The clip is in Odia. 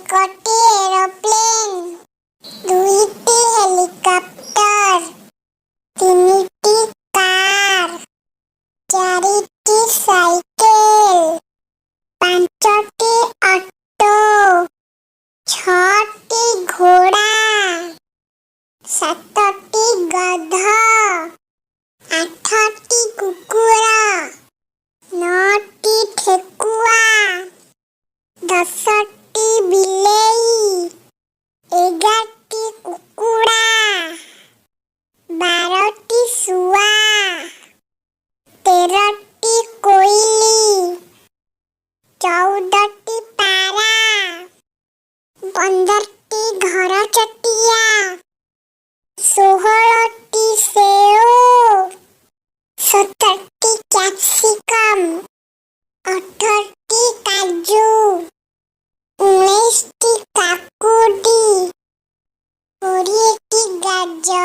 ଏକଟି ଏରୋପ୍ଲେନ୍, ଦୁଇଟି ହେଲିକପ୍ଟର, ତିନିଟି କାର୍, ଚାରିଟି ସାଇକେଲ, ପାଞ୍ଚଟି ଅଟୋ, ଛଅଟି ଘୋଡ଼ା, ସାତଟି ଗଧ, ଆଠଟି କୁକୁର, ନଅଟି ଠେକୁଆ, 10ଟି ବିଲେଇ, 11ଟି କୁକୁଡ଼ା, 12ଟି ଶୁଆ, 13ଟି କୋଇଲି, 14ଟି ପାରା, 15ଟି ଘର ଚଟିଆ, 16ଟି ସେଓ, 17ଟି କ୍ୟାପ୍ସିକମ୍, 18ଟି କାଜୁ, 19ଟି କାକୁଡ଼ି, 20ଟି ଗାଜର।